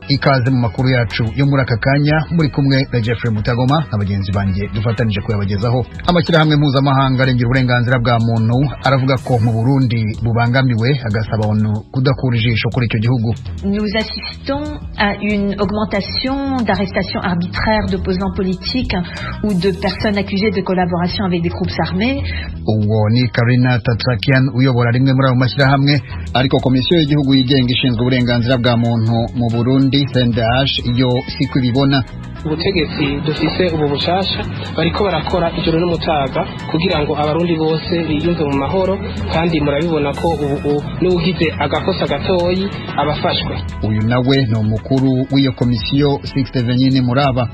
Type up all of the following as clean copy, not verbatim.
Ikaze mu makuru yacu yo muri aka kanya, muri kumwe na Jeffrey Mutagoma na bagenzi banjye dufatanije kuyabagezaho. Amashyirahamwe mpuzamahanga arengera uburenganzira bwa muntu aravuga ko mu Burundi bubangamiwe, agasaba ONU kudakura ijisho kuri icyo gihugu. Nous assistons à une augmentation d'arrestations arbitraires d'opposants politiques ou de personnes accusées de collaboration avec des groupes armés. Uwo ni Karina Tatrakian uyobora rimwe muri ayo mashyirahamwe. Ariko Komisiyo y'Igihugu yigenga ishinzwe uburenganzira bwa muntu mu Burundi, CNDH, yo siko ibibona. Ubutegetsi dufise ubu bushasha bariko barakora ijoro n'umutaga kugira ngo Abarundi bose biyumve mu mahoro, kandi murabibona ko ubu n'ugize agakosa gatoyi abafashwe. Uyu nawe ni umukuru w'iyo komisiyo, Sixte Vinyini Muraba.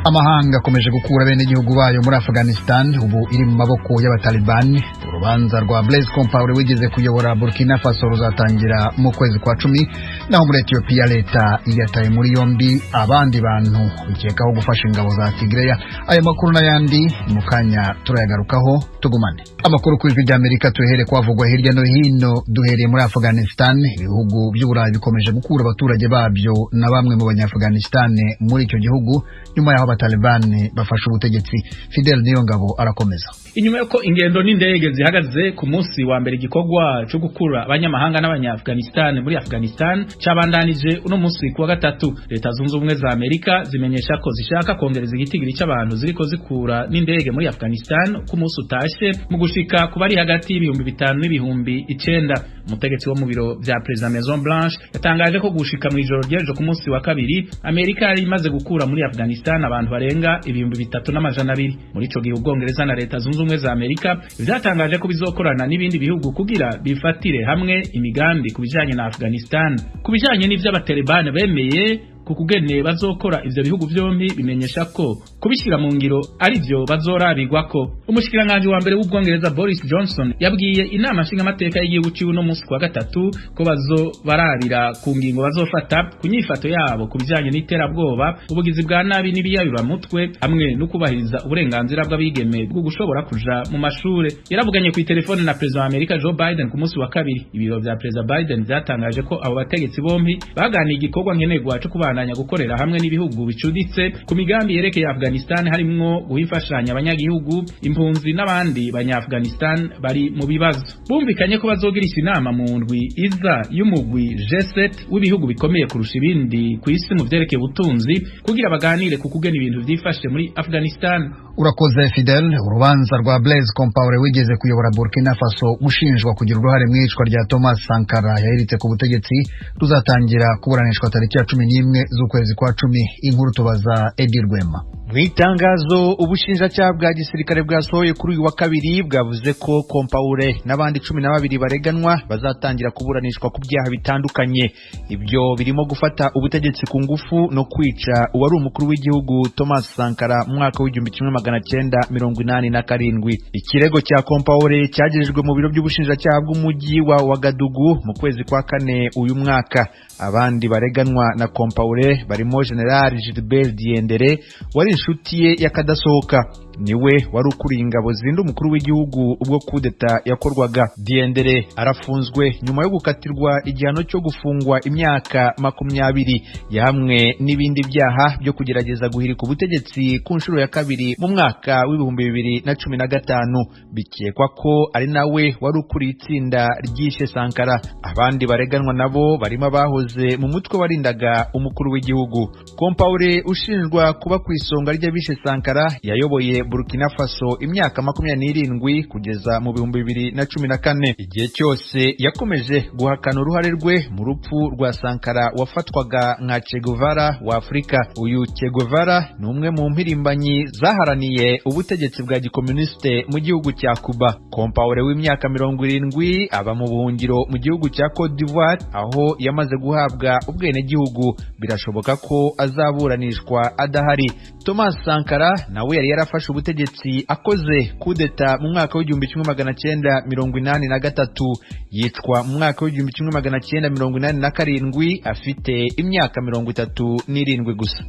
Amahanga akomeje gukura bene igihugu bayo muri Afghanistan ubu iri mu maboko y'Abatalibani. Urubanza rwa Blaise Compaoré wigeze kuyobora Burkina Faso ruzatangira mu kwezi kwa 10. Naho muri Ethiopia, leta yataye muri yombi abandi bantu bikekaho gufasha ingabo za Tigreya. Aya makuru n'ayandi mu kanya turayagarukaho, tugumane. Amakuru ku Ijwi ry'Amerika tuhere kwavugwa hirya no hino. Duhereye muri Afghanistan, ibihugu by'Uburayi bikomeje gukura abaturage babyo na bamwe mu Banyafghanistan muri icyo gihugu nyuma y'aho Abatalibani bafashe ubutegetsi. Fidel Niyongabo arakomeza. Inyuma yuko ingendo n'indege zihagaze ku munsi wa mbere, igikorwa cyo gukura abanyamahanga n'Abanyafghanistan muri Afghanistan cabandanije uno munsi kuwa gatatu. Leta Zunze Ubumwe za Amerika zimenyesha ko zishaka kongereza igitigiri c'abantu ziriko zikura n'indege muri Afghanistan ku munsi utashe, mu gushika ku bari hagati y'5,000 n'9,000. Umutegetsi wo mu biro vya Perezida, Maison Blanche, yatangaje ko gushika mu ijoro ry'ejo ku munsi wa kabiri, Amerika yari imaze gukura muri Afghanistan abantu barenga 3200. Muri ico gihe, Ubwongereza na Leta Zunze Ubumwe za Amerika vyatangaje ko bizokorana n'ibindi bihugu kugira bifatire hamwe imigambi ku bijanye na Afghanistan. Ku bijanye n'ivyo Abatalibani bemeye ku kugene bazokora, ivyo bihugu vyombi bimenyesha ko kubishyira mu ngiro ari byo bazorabigwako. Umushikiranganji wa mbere w'Ubwongereza, Boris Johnson, yabwiye Inama Nshingamateka y'igihugu ciwe uno munsi kuwa gatatu ko bazobarabira ku ngingo bazofata ku nyifato yabo ku bijanye n'iterabwoba, ubugizi bwa nabi n'ibiyayuramutwe, hamwe no kubahiriza uburenganzira bw'abigeme bwo gushobora kuja mu mashure. Yaravuganye ku telefone na Perezida wa Amerika Joe Biden ku munsi wa kabiri. Ibiro vya Perezida Biden vyatangaje ko abo bategetsi bombi baganiye igikorwa nkenerwa co kubandanya gukorera hamwe n'ibihugu bicuditse ku migambi yerekeye Afghanistan, harimwo guha imfashanyo abanyagihugu, impunzi n'abandi Banya-Afghanistan bari mu bibazo. Bumvikanye ko bazogirisha inama mu ndwi iza y'umugwi G7 w'ibihugu bikomeye kurusha ibindi ku isi mu vyerekeye ubutunzi kugira baganire ku kugena ibintu vyifashe muri Afghanistan. Urakoze, Fidel. Urubanza rwa Blaise Compaoré wigeze kuyobora Burkina Faso ushinjwa kugira uruhare mu iyicwa rya Thomas Sankara yahiritse ku butegetsi ruzatangira kuburanishwa tariki ya 11 z'ukwezi kwa 10. Inkuru tubaza Edi Rwema. Mu itangazo ubushinjacyaha bwa gisirikare bwasohoye kuri uyu wa kabiri, bwavuze ko Compaoré n'abandi 12 bareganwa bazatangira kuburanishwa ku byaha bitandukanye. Ibyo birimo gufata ubutegetsi ku ngufu no kwica uwari umukuru w'igihugu Thomas Sankara mu mwaka w'1987. Ikirego cya Compaoré cyagejejwe mu biro by'ubushinjacyaha bw'umujyi wa Ouagadougou mu kwezi kwa kane uyu mwaka. Abandi bareganwa na Compaoré barimo General Gilbert Diendéré wari inshuti ye y'akadasohoka, niwe wari ukuriye ingabo zirinda umukuru w'igihugu ubwo kudeta yakorwaga. Diendéré arafunzwe nyuma yo gukatirwa igihano cyo gufungwa imyaka 20. Yahamwe n'ibindi byaha byo kugerageza guhirika ubutegetsi ku nshuro ya kabiri mu mwaka w'2015. Bikekwa ko ari nawe wari ukuriye itsinda ryishe Sankara. Abandi bareganwa nabo barimo abahoze mu mutwe warindaga umukuru w'igihugu. Compaoré ushinjwa kuba ku isonga ry'abishe Sankara yayoboye Burkina Faso imyaka 27 kugeza mu 2014. Igihe cyose yakomeje guhakana uruhare rwe mu rupfu rwa Sankara wafatwaga nka Che Guevara wa Afurika. Uyu Che Guevara ni umwe mu mpirimbanyi zaharaniye ubutegetsi bwa gikomunisite mu gihugu cya Cuba. Compaoré w'imyaka 70 aba mu buhungiro mu gihugu cya Cote d'Ivoire, aho yamaze guhabwa ubwenegihugu. Birashoboka ko azaburanishwa adahari. Thomas Sankara nawe yari yarafashe ubutegetsi akoze kudeta mu mwaka w'1983. Yicwa mu mwaka w'1987 afite imyaka 37 gusa.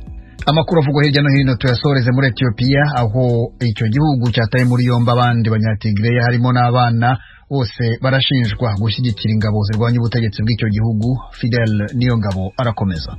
Amakuru avugwa hirya no hino tuyasoreze muri Etiyopiya, aho icyo gihugu cyataye muri yombi abandi Banyatigreya harimo n'abana. Bose barashinjwa gushyigikira ingabo zirwanya ubutegetsi bw'icyo gihugu. Fidel Niyongabo arakomeza.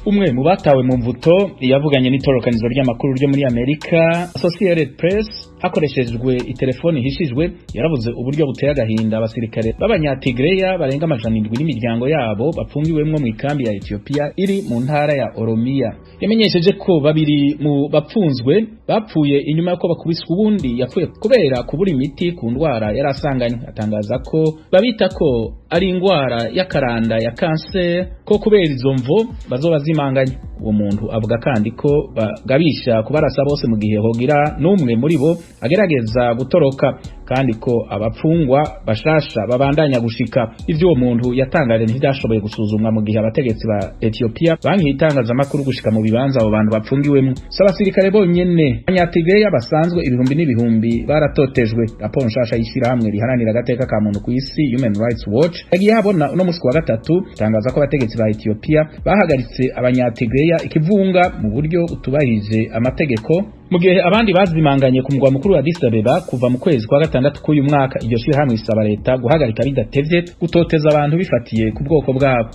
Umwe mu batawe mu mvuto yavuganye n'itororokanizo ry'amakuru ryo muri Amerika Associated Press hakoreshejwe itelefoni ihishijwe, yaravuze uburyo buteye agahinda abasirikare b'abanyatigreya barenga 700 n'imiryango yabo bapfungiwemwo mu ikambi ya Ethiopia iri mu ntara ya Oromia. Yamenyesheje ko babiri mu bapfunzwe bapfuye inyuma y'uko bakubiswe, ubundi yapfuye kubera kubura imiti ku ndwara yari asanganywe. Atangaza ko babita ko ari indwara y'akaranda ya kanseri, ko kubera izo mvo bazoba zimanganye. Uwo muntu avuga kandi ko bagabisha kubarasa bose mu gihe hogira n'umwe muri bo agerageza gutoroka, kandi ko abapfungwa bashasha babandanya gushika. Ivyo uwo muntu yatangaje ntivyashoboye gusuzumwa mu gihe abategetsi ba Ethiopia bankiye itangazamakuru gushika mu bibanza abo bantu bapfungiwemwo. Si abasirikare bonyene, abanyatigeya basanzwe ibihumbi n'ibihumbi baratotejwe. Raporo nshasha y'ishirahamwe riharanira agateka ka muntu ku isi Human Rights Watch yagiye habona uno musi wa gatatu itangaza ko abategetsi ba Ethiopia bahagaritse abanyatigeya ikivunga mu buryo butubahirije amategeko, mu gihe abandi bazimanganye ku mugwa mukuru wa Addis Abeba kuva mu kwezi kwa gatandatu k'uyu mwaka. Iryo shirahamwe risaba leta guhagarika bidatevye gutoteza abantu bifatiye ku bwoko bwabo.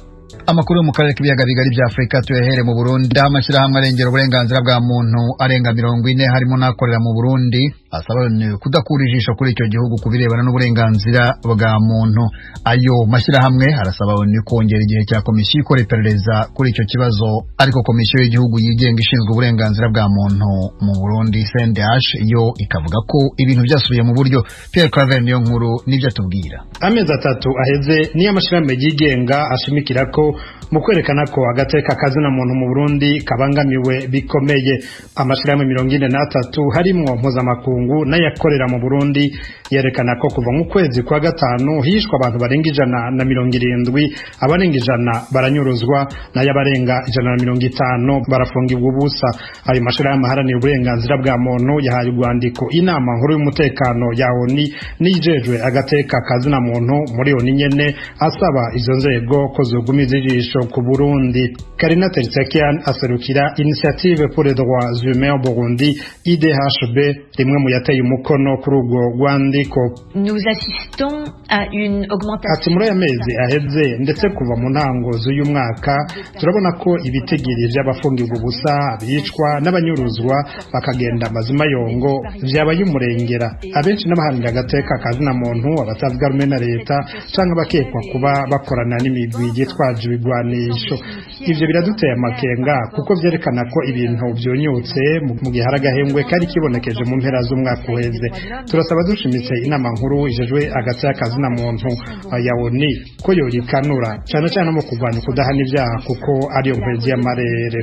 Amakuru yo mu karere k'ibiyaga bigari bya Afurika tuyahere mu Burundi, aho amashyirahamwe arengera uburenganzira bwa muntu arenga 40 harimo n'akorera mu Burundi asaba kudakura ijisho kuri icyo gihugu ku birebana n'uburenganzira bwa muntu. Ayo mashyirahamwe arasaba ONU kongera igihe cya komisiyo ikora iperereza kuri icyo kibazo, ariko komisiyo y'igihugu yigenga ishinzwe uburenganzira bwa muntu mu Burundi CNDH yo ikavuga ko ibintu byasubiye mu buryo. Pierre Claver niyo nkuru nibyo atubwira. Amezi 3 aheze niyo amashyirahamwe yigenga ashimikira ko mu kwerekana ko agateka kazina muntu mu Burundi kabangamiwe bikomeye. Amashirahamwe 43 harimwo mpuzamakungu n'ayakorera mu Burundi yerekana ko kuva mu kwezi kwa gatanu hishwa abantu barenga 170, abarenga 100 baranyuruzwa, n'ayabarenga 150 barafungirwa ubusa. Ayo mashirahamwe aharanira uburenganzira bwa muntu yahaye urwandiko inama nkuru y'umutekano ya ONU nijejwe agateka kazina muntu muri ONU nyene, asaba izo nzego ko zogumiza ijisho ku Burundi. Karina Tertsakian aserukira Initiative pour les droits humains au Burundi IDHB, rimwe mu yateye umukono kuri urwo rwandiko. Nous assistons à une augmentation. Ati muri aya mezi aheze ndetse kuva mu ntango z'uyu mwaka turabona ko ibitigiri by'abafungirwa ubusa, abicwa n'abanyuruzwa bakagenda amazima yongo vyabaye umurengera. Abenshi n'abaharanira agateka kazina muntu, abatavuga rumwe na leta canke abakekwa kuba bakorana n'imigwi yitwaje ibigwanisho. Ivyo biraduteye amakenga kuko vyerekana ko ibintu vyonyutse mu gihe hari agahengwe kari kibonekeje mu mpera z'umwaka uheze. Turasaba dushimitse inama nkuru ijejwe agateka kazina muntu ya ONU ko yorikanura cane cane mu kurwanya kudahana ivyaha, kuko ariyo nkwezi y'amarere.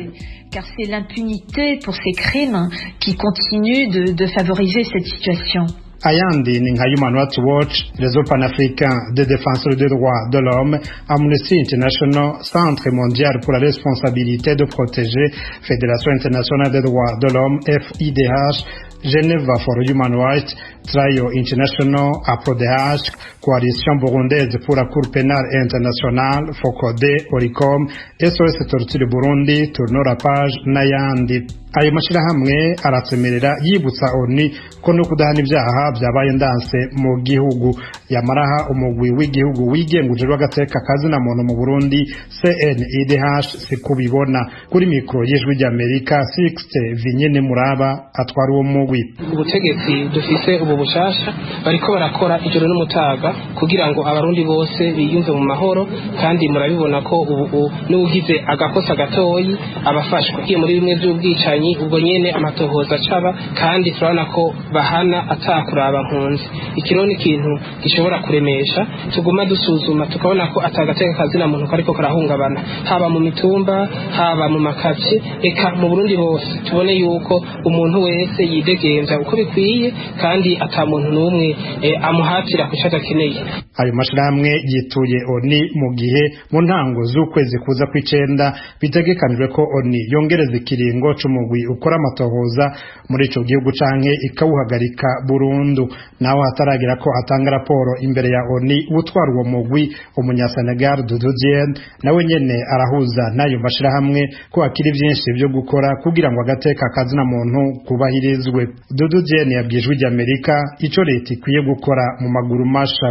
Car c'est l'impunité pour ces crimes qui continue de favoriser cette situation. Ayandi ni nka Human Rights Watch, Réseau panafricain des défenseurs des droits de l'homme, Amnesty International, Centre mondial pour la responsabilité de protéger, Fédération internationale des droits de l'homme, FIDH, Geneva for Human Rights, Trial International, APRODH, Coalition burundaise pour la Cour pénale internationale, FOCODE, ORICOM, SOS Torture Burundi, Tournons la page n'ayandi. Ayo mashirahamwe aratsemerera yibutsa ONU ko no kudahana ibyaha byabaye ndanse mu gihugu. Yamaraha umugwi w'igihugu wigenga ujejwe agateka kazina muntu mu Burundi CNIDH sikubibona. Kuri mikro y'Ijwi ry'Amerika Sixte Vinyene Muraba atwara uwo mugwi. Ubutegetsi dufise ubu bushasha bariko barakora ijoro n'umutaga kugira ngo abarundi bose biyumve mu mahoro, kandi murabibona ko ubu n'ugize agakosa gatoyi abafashwe muri bimwe by'ubwicanyi, ubwo nyene amatohoza acaba, kandi turabona ko bahana atakuraba nkunzi. Ikiro ni ikintu gishobora kuremesha, tuguma dusuzuma tukabona ko atagateka kazina muntu kariko karahungabana, haba mu mitumba, haba mu makavye, eka mu Burundi bose tubone yuko umuntu wese yidegemvya uko bikwiye, kandi ata muntu n'umwe amuhatira kuco adakeneye. Ayo mashirahamwe yituye ONU mu gihe mu ntango z'ukwezi kuza kw'icenda bitegekanijwe ko ONU yongereza ikiringo c'umugwi ukora amatohoza muri ico gihugu canke ikawuhagarika burundu. Naho hataragira ko atanga raporo imbere ya ONU, utwara uwo mugwi umunyasenegal Doudou Diène nawe nyene arahuza n'ayo mashirahamwe ko hakiri vyinshi vyo gukora kugira ngo agateka kazina muntu kubahirizwe. Doudou Diène yabwiye Ijwi ry'Amerika biboneka ico leta ikwiye gukora mu maguru masha.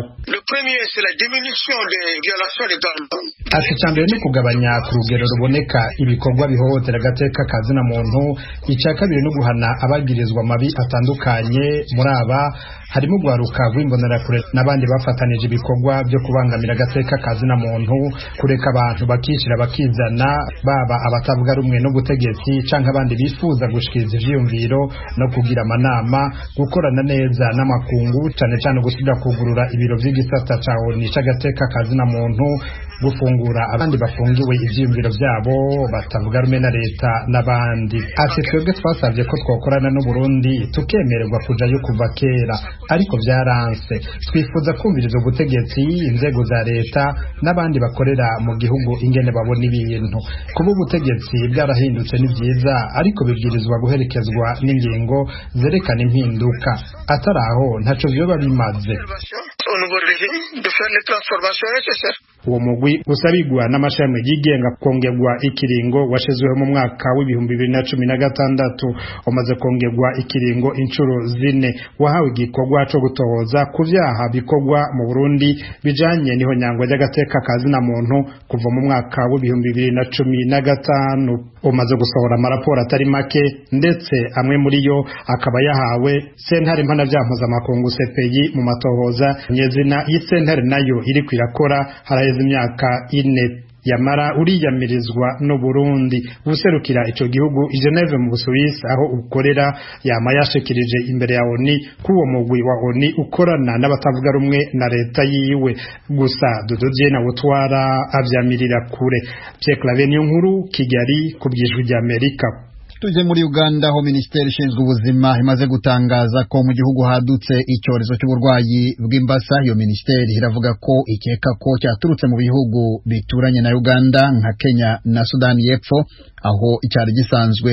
Ati icya mbere ni kugabanya ku rugero ruboneka ibikorwa bihohotera agateka ka zina muntu. Icya kabiri no guhana abagirizwa amabi atandukanye. Muri aba harimo urwaruka rw'imbonerakure n'abandi bafatanije ibikorwa byo kubangamira agateka ka zina muntu, kureka abantu bakishyira bakizana, baba abatavuga rumwe n'ubutegetsi canke abandi bifuza gushikiriza ivyiyumviro no kugira amanama, gukorana neza n'amakungu, cane cane gusubira kugurura ibiro vy'igisata ca ONU c'agateka ka zina muntu, gufungura abandi bafungiwe ivyiyumviro vyabo batavuga rumwe na leta n'abandi. Ati twebwe twasavye ko twokorana n'Uburundi tukemererwa kujayo kuva kera, ariko vyaranse. Twifuza kumviriza ubutegetsi, inzego za leta n'abandi bakorera mu gihugu ingene babona ibintu. Kuba ubutegetsi bwarahindutse ni vyiza, ariko bibwirizwa guherekezwa n'ingingo zerekana impinduka. Atari aho ntaco vyoba bimaze. Uwo mugwi usabigwa n'amashami yigenga kongerwa ikiringo washizweho mu mwaka w'2016, umaze kongerwa ikiringo inshuro zine. Wahawe igikorwa co gutohoza ku vyaha bikorwa mu Burundi bijanye n'ihonyangwa ry'agateka ka zina muntu kuva mu mwaka w'2015. Umaze gusohora amaraporo atari make, ndetse amwe muri yo akaba yahawe sentare mpanavyaha mpuzamakungu CPI mu matohoza nyezina. Y'isentare nayo iriko irakora haraheze imyaka 4, yamara uriyamirizwa n'Uburundi. Userukira ico gihugu i Geneve mu Busuwisi aho ukorera yama yashikirije imbere ya ONU ko uwo mugwi wa ONU ukorana n'abatavuga rumwe na leta yiwe. Gusa Dodo Diena Butwara avyamirira kure. Pierre Claver Niyonkuru, Kigali, ku bw'Ijwi ry'Amerika. Tujye muri Uganda, aho minisiteri ishinzwe ubuzima imaze gutangaza ko mu gihugu hadutse icyorezo cy'uburwayi bw'imbasa. Iyo minisiteri iravuga ko ikeka ko cyaturutse mu bihugu bituranye na Uganda nka Kenya na Sudani y'Epfo, aho icyari gisanzwe.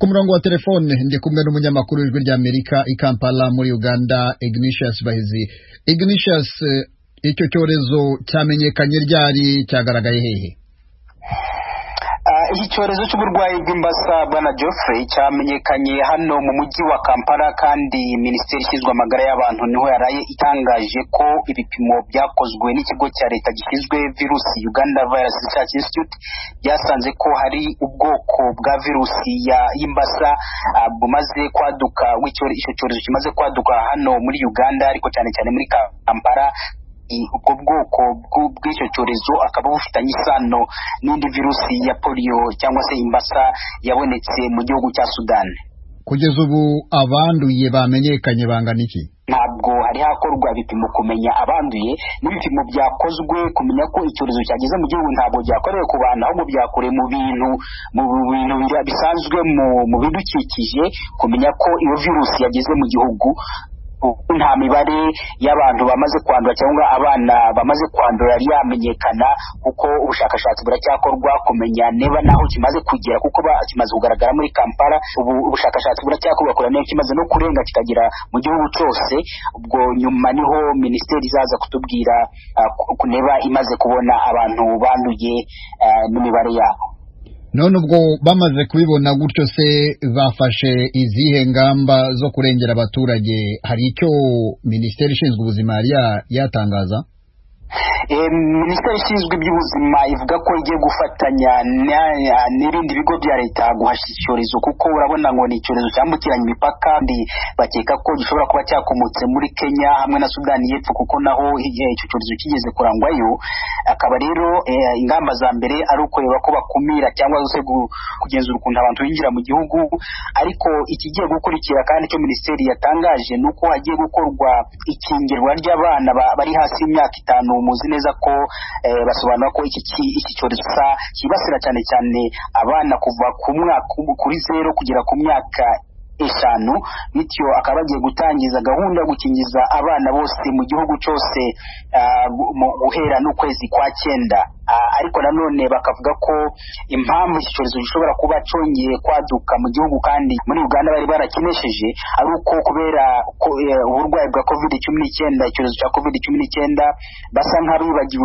Ku murongo wa telefone ndi kumwe n'umunyamakuru w'Ijwi ry'Amerika i Kampala muri Uganda, Ignatius Bahizi. Ignatius, icyo cyorezo cyamenyekanye ryari, cyagaragaye hehe? Iki cyorezo cy'uburwayi bw'imbasa, bwana Geoffrey, cyamenyekanye hano mu mujyi wa Kampala, kandi minisiteri ishinzwe amagara y'abantu niho yaraye itangaje ko ibipimo byakozwe n'ikigo cya leta gishinzwe virusi, Uganda Virus Research Institute, byasanze ko hari ubwoko bwa virusi y'imbasa bumaze kwaduka, icyo cyorezo kimaze kwaduka hano muri Uganda, ariko cyane cyane muri Kampala. Ubwo bwoko bw'icyo cyorezo akaba bufitanye isano n'indi virusi ya polio cyangwa se imbasa yabonetse mu gihugu cya Sudani. Kugeza ubu abanduye bamenyekanye bangana iki? Ntabwo hari hakorwa ibipimo kumenya abanduye, n'ibipimo byakozwe kumenya ko icyorezo cyageze mu gihugu ntabwo byakorewe ku bantu, ahubwo byakorewe mu bintu bisanzwe mu bidukikije, kumenya ko iyo virusi yageze mu gihugu. Nta mibare y'abantu bamaze kwandura cyangwa abana bamaze kwandura yari yamenyekana, kuko ubushakashatsi buracyakorwa kumenya niba naho kimaze kugera, kuko kimaze kugaragara muri Kampala. Ubu ubushakashatsi buracyakorwa kureba niba kimaze no kurenga kikagera mu gihugu cyose. Ubwo nyuma niho minisiteri izaza kutubwira niba imaze kubona abantu banduye n'imibare yabo. None ubwo bamaze kubibona gutyo se bafashe izihe ngamba zo kurengera abaturage? Hari icyo minisiteri ishinzwe ubuzima yari yatangaza? Minisiteri ishinzwe iby'ubuzima ivuga ko igiye gufatanya n'ibindi bigo bya leta guhashya icyorezo, kuko urabona ngo ni icyorezo cyambukiranya imipaka, kandi bakeka ko gishobora kuba cyakomotse muri Kenya hamwe na Sudani y'Epfo, kuko naho icyo cyorezo kigeze kurangwayo. Akaba rero ingamba za mbere ari ukureba ko bakumira cyangwa se kugenzura ukuntu abantu binjira mu gihugu. Ariko ikigiye gukurikira kandi icyo minisiteri yatangaje ni uko hagiye gukorwa ikingirwa ry'abana bari hasi y'imyaka 5. Muzi neza ko basobanura ko iki cyorezo cyibasira cyane cyane abana kuva ku mwaka kuri 0 kugera ku myaka 5, bityo akaba bagiye gutangiza gahunda yo gukingiza abana bose mu gihugu cyose guhera n'ukwezi kwa 9. Ariko nanone bakavuga ko impamvu iki cyorezo gishobora kuba cyongeye kwaduka mu gihugu kandi muri Uganda bari barakinesheje ari uko kubera uburwayi bwa COVID-19, icyorezo cya COVID-19, basa nk'abibagiwe.